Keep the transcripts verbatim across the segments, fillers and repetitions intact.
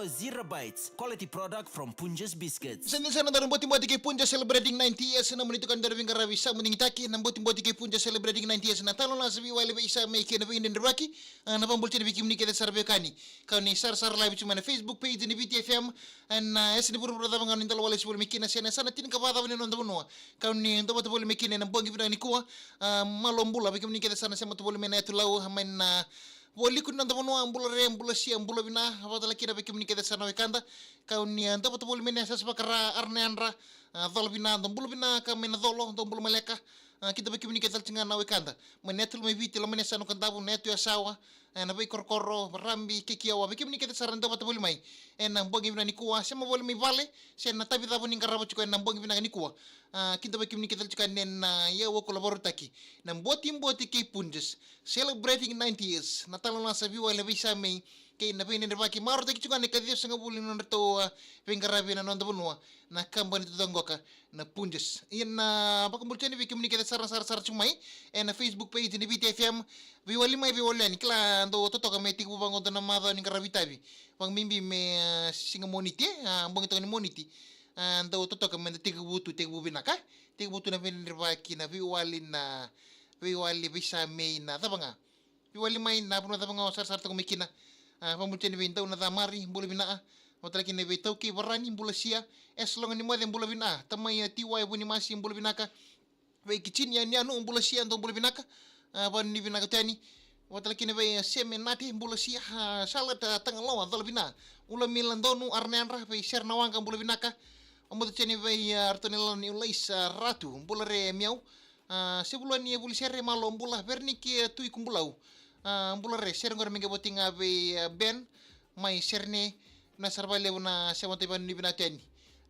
Zero Bites, quality product from Punjas Biscuits. Sa ni sa na daru botiboti kei Punjas celebrating ninety years, na moni tukana daru veiqaravi sa mo digitaki, na botiboti kei Punjas celebrating ninety years, na talo na sa veiwali veisa mai kei na veidredrevaki, ah, na vabulcini vei kemuni kece sara veiwekani. Kau ni sarasara live tu mai na Facebook page ni V T F M, ena, ah, yasa ni vuravura cava ga ni dalo wale si voli mai kina, se na yasana tinikava cava ni noda vanua. Kau ni dovata voli mai kina ena bogi vinaka nikua, ah, malo bula vei kemuni kece sara na sema tu voli mai na yatu Lau, ah, mai na, ah, vualiku ni noda vanua, bula re, bula sia, bula vina, vata kina vei kemuni kece sara na wekada, kau ni, ah, dovata voli mai na yasayasa vakara, ara na yadra, ah, cola vina, dou bula vinaka mai na colo, dou bula maleka, ah, kida vei kemuni kece tale tiko ga na wekada. Mai na yatu Lau mai Viti, loma ni yasana o Kadavu, na yatu Yasawa, ena veikorokoro, Rabi, Kekiawa, vei kemuni kece sara na dovata voli mai. Ena bogi vinaka nikua, sema voli mai vale, se na tavi cava ni qarava tiko ena bogi vinaka nikua. Ah, kida vei kemuni kece tale tiko ga ena, ah, iyau au vakarautaki. Na botiboti kei Punjas, celebrating ninety years. Na talo na sa veiwali na veisa mai, kei na veidredrevaki, marautaki tiko ga na ikaciwasagavulu ni nodratou, ah, veiqaravi ena noda vanua. Na kabani totoka qoka. Na Punjas. Ia na vakabula tiko yani vei kemuni kece sara na sarasara tiko mai ena Facebook page ni V T F M. Veiwali mai, veiwali yani. Kila dou totoka me tekivu vaqo dua na macawa ni qaravi tavi. Vakabibi me, ah, siga Moniti, ah, bogi toka ni Moniti. Ah, dou totoka me da tekivu tu, tekivu vinaka. Tekivu tu na veidredrevaki, na veiwali, na veiwali veisa mai na cava ga. Veiwali mai na vanua cava ga o sarasara toka mai kina. Ah, vakabula tiko yani vei Dau na Camari, bula vina. Vata kina vei Taukei Varani, bula sia. Esloga ni Moce, bula vina. Tamai, ah, T Y Vunimasi, bula vinaka. Vei Kitini Yanuyanu, bula sia, dou bula vinaka. Ah, vanuinui vinaka tu yani. Vata kina vei, ah, Seme Nate, bula sia. Ah, Charlotte, ah, Tagaloa, cola vina. Ula Mila Donu, ara na yadra, vei Sere na Waqa, bula vinaka. Vakabula tiko yani vei, ah, ratou na ilala ni Ulais, ah, Ratu, bula re Miau. Ah, Sevulua ni Vuli Sere, malo bula, Vereniki, eh, Tui Kubulau. Ah, bula re, Sere qori me qai voti ga vei, eh, Ben, mai Serene, na sara vakalevu na sema toka mai, vanuinui vinaka tu yani.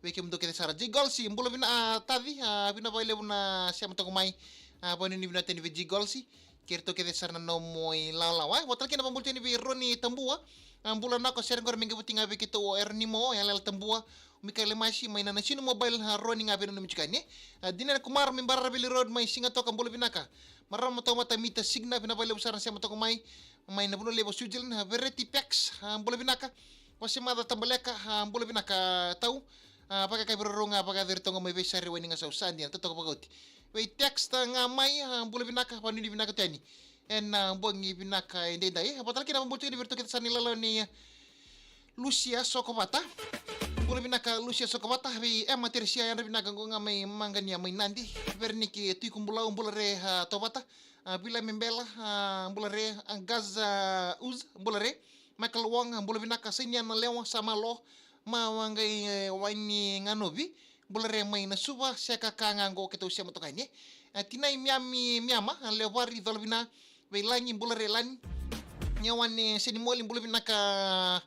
Vei kemudou kece sara. J Golsi, bula vina, ah, Taci, ah, vina vakalevu na sema toka mai. Ah, vanuinui vinaka tu yani vei J Golsi. Kei ratou kece sara na nomu ilawalawa. Vata kina vakabula tu yani vei Roni Tabua. Ah, bula nako, Sere qori me qai voti ga vei keitou o Eronimo, Yalayala Tabua. Mikaele Masi, mai na Nasinu Mobile, ah, Roni ga veinanumi tiko yani. Ah, Dinana Kumar, mai Barara Valley Road, mai Sigatoka, bula vinaka. Marama Taumata Mita Signa, vina vakalevu sara na sema toka mai. Mai na vanua levu o Switzerland, ah, Vereti Pex, ah, bula vinaka. Vase Maca Tabaleka, ah, bula vinaka tau. Ah, vakayakavi rarau ga, vakayacori toka mai vei Sare Wainegasau, sa dina, totoka vakaoti. Vei text ga mai, ah, bula vinaka, vanuinui vinaka tu yani. Ena, ah, bogi vinaka edaidai. Vata kina vakabula tiko yani vei ratou kece sara na ilala ni, ah, Lusia Sokovata. Bula vinaka Lusia Sokovata, vei Emma Teresia, yadra vinaka qo ga mai Maqania mai Nadi. Vereniki Tui Kubulau, bula re, ah, Tovata. Ah, Vila Mebela, ah, bula re, ah, Gaza Uz, bula re. Michael Wong, ah, bula vinaka, Sainiana Lewa, sa malo. Ma Waqai, eh, Wainiganovi, bula re mai Nasuva, se ka ka ga qo keitou sema toka yani. Ah, Tinai Miami Miama, ah, Levari, cola vina. Vei Lagi, bula re Lani. Nyawane Senimoli, bula vinaka,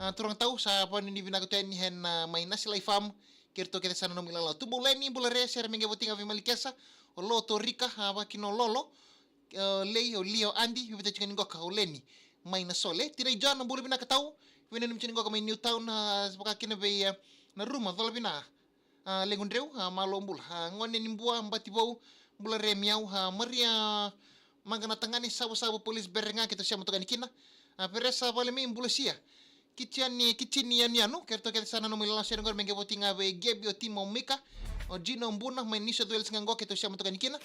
ah, turaga tau, sa vanuinui vinaka tu yani ena, ah, mai Nasilai Farm. Kei ratou kece sara na nomu ilala. Tubou Leni, bula re, Sere me qai voti ga vei Malikesa. O Lo Torika, ah, vakina o Lolo. Ah, Lei, o Lio Adi, vei vata tiko ni qoka o Leni. Mai Nasole. Tinai John, bula vinaka tau. Veinanumi tiko ni qoka mai Newtown, ah, vaka kina vei, ah, na Ruma, cola vina. Ah, Lequ Dreu, ah, malo bula. Ah, Gone ni Bua, Bati Vou, bula re Miau, ah, Maria, Maqa na Tagane, Savasava, Police Bere ga keitou sema toka yani kina. Ah, Veresa Valemei, bula sia. Kitini, Kitini Yanuyanu, kei ratou kece sara na nomu ilala, Sere qori me qai voti ga vei Gebi, o Timo, o Mika, o Gino, o Buna, mai New South Wales ga qo keitou sema toka yani kina.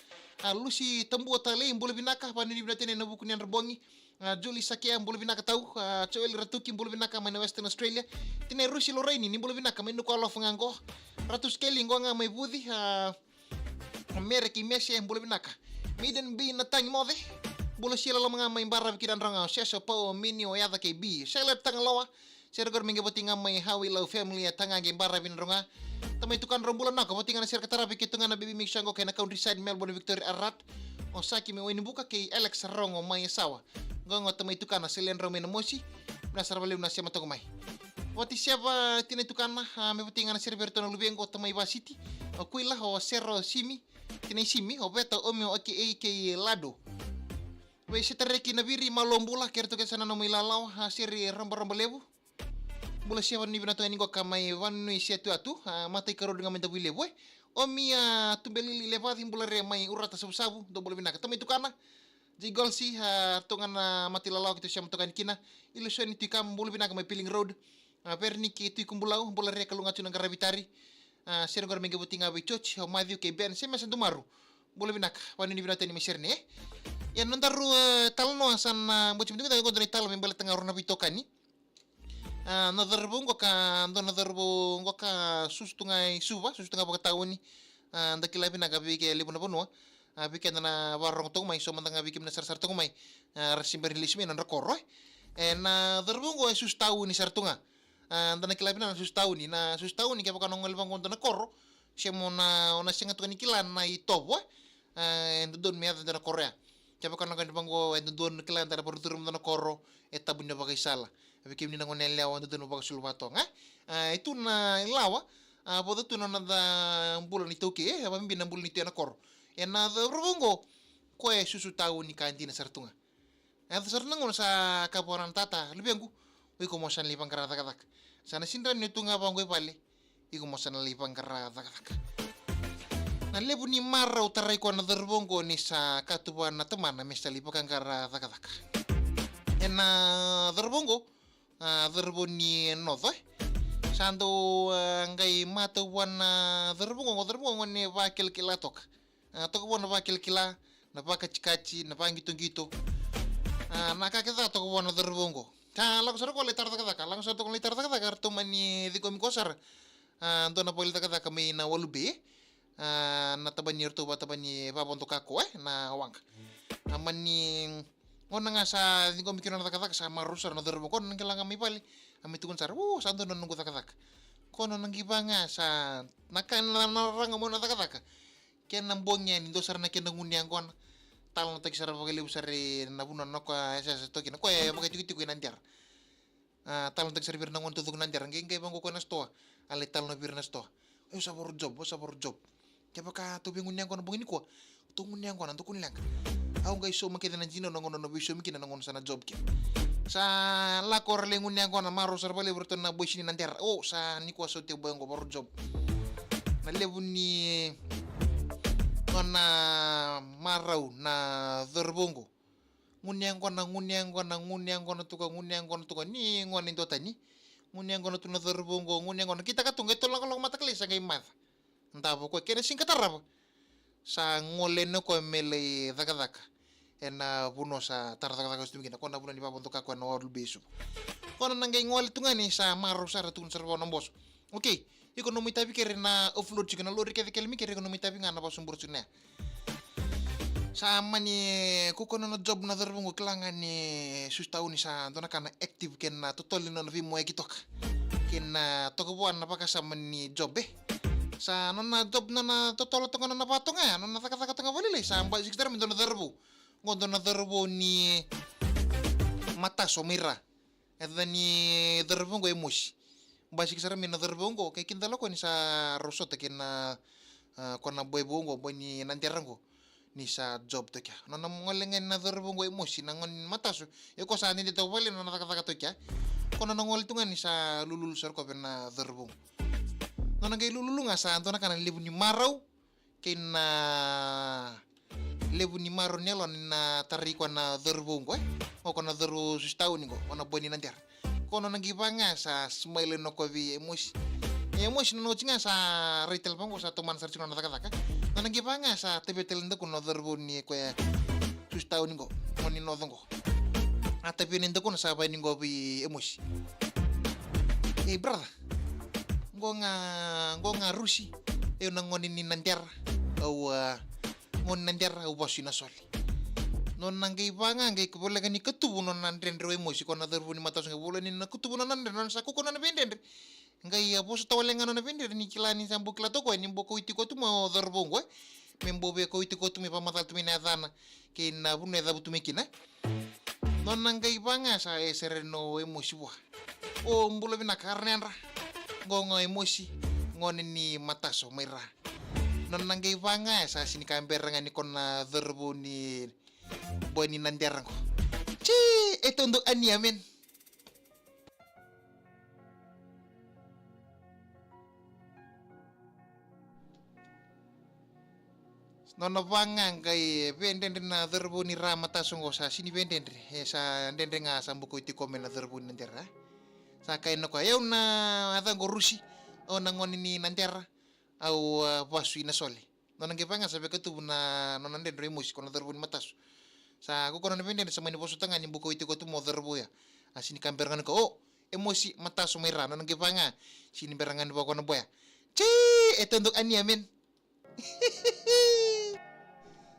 Ah, Lusi Tabua Talei, bula vinaka, vanuinui vinaka tu yani ena vuku ni yadra bogi. Ah, Julie Sakea, bula vinaka tau. Ah, Joel Ratuki, bula vinaka mai na Western Australia. Tinai Rusi Loraini, ni bula vinaka mai Nuku'alofa ga qo. Ratu Skeli, qo ga mai Vuci. Ah, Mere kei Mese, bula vinaka. Maiden B na Tagi Moce. Bula sia, loloma ga mai Baravi kei Nadroga, o Seso, Pau, o Mini, o Yaca kei B. Charlotte Tagaloa. Sere qori me qai voti ga mai Howie Lau family, a taga qai Baravi, Nadroga. Tamai tukana, drau bula nako, voti ga na sere ka taravi keitou ga na Baby Mix qo kei na Countryside, Melbourne, Victoria, Ararat. O Saki mai Wainibuka kei Alex Rogo mai Yasawa. Qoqo tamai tukana, sele drau mai na mosi. Vinaka sara vakalevu na sema toka mai. Vati Seva, tinai tukana, ah, me voti ga na sere vei ratou na luvequ, o tamai Vasiti. O Kuila, o Sero Simi. Tinai Simi, o Veta, o Omi, o Aki, A K, Lado. Vei Setareki Naviri, malo bula, kei ratou kece sara na nomu ilalawa, ah, sere Rabaraba Levu. Bula sia, vanuinui vinaka tu yani qoka mai Vanuinui Seatuatu, ah, matai karua ga mai Davuilevu, e. Omi, ah, Tubelili Levaci, bula re mai Urata Savusavu, dou bula vinaka. Tamai tukana, J Golsi, ah, ratou ga na mata ilalawa keitou sema toka yani kina. Ilisoni Tuikama, bula vinaka mai Piling Road. A, Verenike Tui Kubulau, bula re, ka luga tu na qaravi tari. A, sere qora me qai voti ga vei George, o Matthew kei Ben, se mesa dumaru. Bula vinaka, vanuinui vinaka tani mai sere ne. Ia na nodaru, e, talanoa sa na boti mada qo, dua na italo me baleta ga o rau na veitokani. A, na cauravou qo ka, dua na cauravou qo ka susu tu ga i Suva, susu tu ga vakatauni. A, da kila vinaka vei ke levu na vanua. A, vei keda na vakarorogo toka mai, so mada ga vei kemuni na sarasara toka mai. A, ra se bera ni lesu mai na nodra koro, e. E, na cauravou qo e susu tauni sara tu ga. A, da na kila vinaka na susu tauni, na susu tauni kevaka o na gole vaqo dua na koro, se mo na, o na sega toka ni kila na itovo, e. A, e dodonu me yaco dua na koro ya. Kevaka o na gole vaqo, e dodonu kila da na varucuru mada na koro, e tabu ni vakaisala. Vei kemuni na gone yalewa, e dodonu vakasuluvatoga, e. A, e tu na ilawa, a, vauca tu na noda bula ni taukei, e, vakabibi na bula ni tu ena koro. E na cauravou qo, koya e susu tauni ka dina sara tu ga. E yaco sara na gauna sa kaya vua na tata, luvequ, o iko mo sa na lai vaqara cakacaka. Sa na sidra ni tu ga vaqo i vale, iko mo sa na lai vaqara cakacaka. Na levu ni marau tarai koya na cauravou qo ni sa kaya tu vua na tamana me sa lai vaqara cakacaka. E na cauravou qo, a, cauravou ni noco, e. Sa dau, a, qai matau vua na cauravou qo, cauravou qo gone vakilakila toka. A, toka vua na vakilakila, na vakatikatika, na vaqitoqito. A, na ka kece toka vua na cauravou qo. Ka lako sara koya lai tara cakacaka, lako sara toka lai tara cakacaka, ratou mani ciqomi koya sara. A, dua na vale ni cakacaka mai na Walu Bay. A, na tabana ni ratou vakatabana ni vakavodoka koya, e, na waqa. A, mani gauna ga sa ciqomi kina na cakacaka, sa marau sara na cauravou qo, na qai lako ga mai vale. A, mai tukuna sara, o, sa dua na noqu cakacaka. Koya na qai vaka ga sa na ka na, na raga mai na cakacaka. Kena bogi yani, dua sara na kena gunu yaqona. Talanoataki sara vakalevu sara ena vanua na koya e yasayasa toka kina. Koya e vakatikotiko i Nadera. A, talanoataki sara vei ira na gone taucoko i Nadera. Qai, qai vaqo koya na sitoa. A lai talanoa vei ira na sitoa. Au sa varo job, au sa varo job. Kevaka tou via gunu yaqona bogi nikua, tou gunu yaqona, dou kua ni leqa. Au qai sauma kece na dinau na gauna au na veisaumi kina na gauna sa na job kina. Sa lako ra lai gunu yaqona, marau sara vakalevu ratou na boys ni Nadera. O, sa nikua sa oti au, boy, qo varo job. Na levu ni nona marau na cauravou qo. Gunu yaqona, gunu yaqona, gunu yaqona tu ga, gunu yaqona tu ga, ni gone duatani. Gunu yaqona tu na cauravou qo, gunu yaqona. Kitaka tu ga e tolu na kaloko mataka lailai sa qai maca. Davo koya, kena siga ka tarava. Sa gole yani o koya me lai cakacaka ena vanua sa tara cakacaka e sutu mai kina, koya na vanua ni vakavodoka koya na Walu Bay e Suva. Koya na qai gole tu ga ni sa marau sara, tukuna sara vua na boso. Okei, iko nomu itavi kece na offload tiko na lori kece, kele mai kece, iko nomu itavi ga na vakasobura tiko na ya. Sa mani kaukaua na nona job na cauravou qo, kila ga ni susu tauni sa dua na ka na active kei na totolo ni nona veimoyaki toka. Kei na toka vua na vakasama ni job, e. Sa nona job, nona totolo toka, nona vatoga ya, nona cakacaka toka vakalailai, sa basika sara mai dua na cauravou. Qo dua na cauravou ni mataso mai ra. E yaca ni cauravou qo e Mosi. Basika sara mai na cauravou qo, qai kidacala koya ni sa rau sota kei na, a, koya na boy vou qo, boy ni Nadera qo. Ni sa job toka ya. Nona gole ga ni na cauravou qo e Mosi, na gone ni mataso. E koya sa dede toka vakalailai nona cakacaka toka ya. Koya nona gole tu ga ni sa lululu sara koya vei na cauravou. Nona qai lululu ga sa dua na ka na levu ni marau. Kei na levu ni marau ni yalona ni na tarai koya na cauravou qo, e. O koya na cauravou susu tauni qo, o na boy ni Nadera. Koya nona qai vaka ga sa smile yani o koya vei Emosi. Emosi nona oti ga sa rai tale vaqo, sa tomana sara tiko na cakacaka. Nona qai vaka ga sa tavia tale na dakuna na cauravou ni koya susu tauni qo, gone ni noco qo. A tavia na dakuna sa vaka yani qo vei Emosi. Ei brother, qo ga, qo ga Rusi. Au na gone ni Nadera. Au, a, gone ni Nadera, au vasu i Nasole. Nona qai vaka ga, qai voleka ni katuvu nona dredre o Emosi, koya na cauravou ni mataso qai voleka ni na katuvu nona dredre, nona sa kaukaua nona veidredre. Qai a vosota wale ga nona veidredre ni kila ni sa bau kila toka o koya ni bau kauti koya tu mai o cauravou qo, e. Me bau via kauti koya tu mai, vakamacala tu mai na yacana kei na vanua e cavutu mai kina. Nona qai vaka ga sa e sere o Emosi vua. O bula vinaka, ra na yadra. Qo ga o Emosi, gone ni mataso mai ra. Nona qai vaka ga sa sega ni ka bera ga ni koya na cauravou ni boy ni Nadera qo. Tsi, e todo ani amen. Nona vaka ga qai veidredre na cauravou ni ra mataso qo, sa sega ni veidredre. E sa dredre ga sa bau kauti koya mai na cauravou ni Nadera. Sa kaya na koya, "Au na yacaqu o Rusi, au na gone ni Nadera, au, ah, vasu i Nasole." Nona qai vaka ga sa via katuvu na nona dredre o Emosi, ko na cauravou ni Matasu. Sa ko ko nona veidredre sa mani vosota ga ni bukauci koya tu mai o cauravou ya. A sega ni ka bera ga ni koya, "O, Emosi, Matasu mai ra." Nona qai vaka ga, sega ni bera ga ni vaka koya na boya. Tsi, e taudaku ania, man.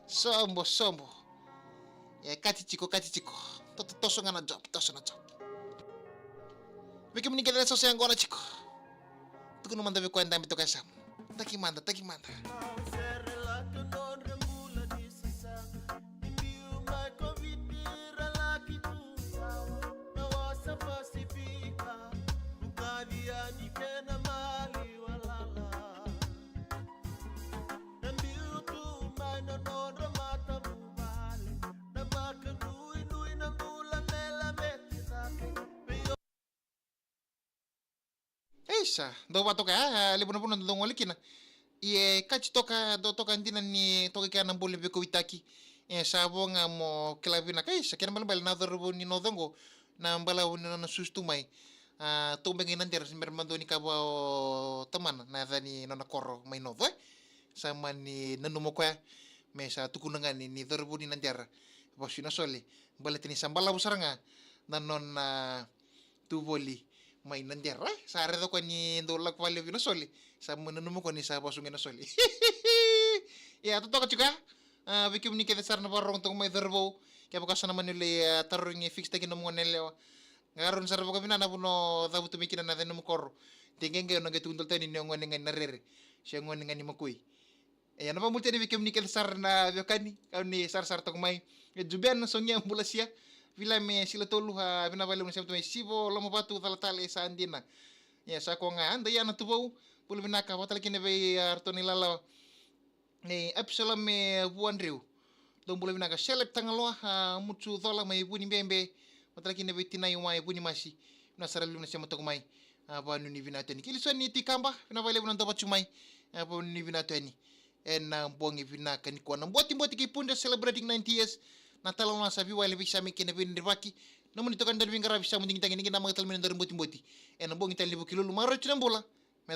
Sobo, sobo. E, kati tiko, kati tiko. To, to, toso ga na job, toso na job. Vei kemuni kece na soso yaqona tiko. Tukuna mada vei koya e dabe toka e yasamu. Taki mada, taki mada. Isa, dau va toka ya, a, levu na vanua dau gole kina. Ia, e kati toka, dau toka dina ni toka kina na bula ni veikauaitaki. E, sa vo ga mo kila vinaka, isa, kena balebale na cauravou ni Noco qo, na balavu ni nona susu tu mai. A, tou beka i Nadera, se bera mada ni kaya o tamana na yaca ni nona koro mai Noco, e. Sa mani nanuma o koya, me sa tukuna ga ni, ni cauravou ni Nadera, vasu i Nasole, baleta ni sa balavu sara ga na nona, a, tu voli mai Nadera, e. Sa raica o koya ni dau lako vakalevu i Nasole, sa mani nanuma o koya ni sa vasu ga i Nasole. Ia, totoka tiko ya. A, vei kemuni kece sara na vakarorogo toka mai, cauravou, kevaka sa na mani lai, a, tarogi, fix-taki nomu gone yalewa, qarauni sara vakavinaka na vanua o cavutu mai kina, na yaca ni nomu koro. De qai qai o na qai tukuna tale tu yani ni o gone ga ni Narere, se o gone ga ni Makoi. E, au na vakabula tale yani vei kemuni kece sara na veiwekani, kau ni sarasara toka mai. E, Jubena Sogia, bula sia. Vila me Sila Tolu, a, vinaka vakalevu na sema tu mai. Sivo Lomavatu, cala tale, sa dina. Ia, sa koya ga, a, Daiana Tuvau, bula vinaka, vaka tale kina vei, a, ratou na ilala. E, Apisalome Vuadreu, dou bula vinaka. Selek Tagaloa, a, Mutu Cola mai Vunibebe, vaka tale kina vei tinai Wai Vunimasi. Vinaka sara levu na sema toka mai. A, vakanuinui vinaka tu yani. Kilisoni Tikaba, vinaka vakalevu na dau vacu mai. A, vakanuinui vinaka tu yani. Ena bogi vinaka nikua, na Botiboti kei Pudre celebrating ninety years. Na talanoa sa veiwali, veisame kei na veidredrevaki. Nomuni toka ni dau veiqaravi, sa mu digitaki ni qai namaka tale mai na daru Botiboti. Ena bogi tale ni Vukelulu, maroroi tu na bula. Me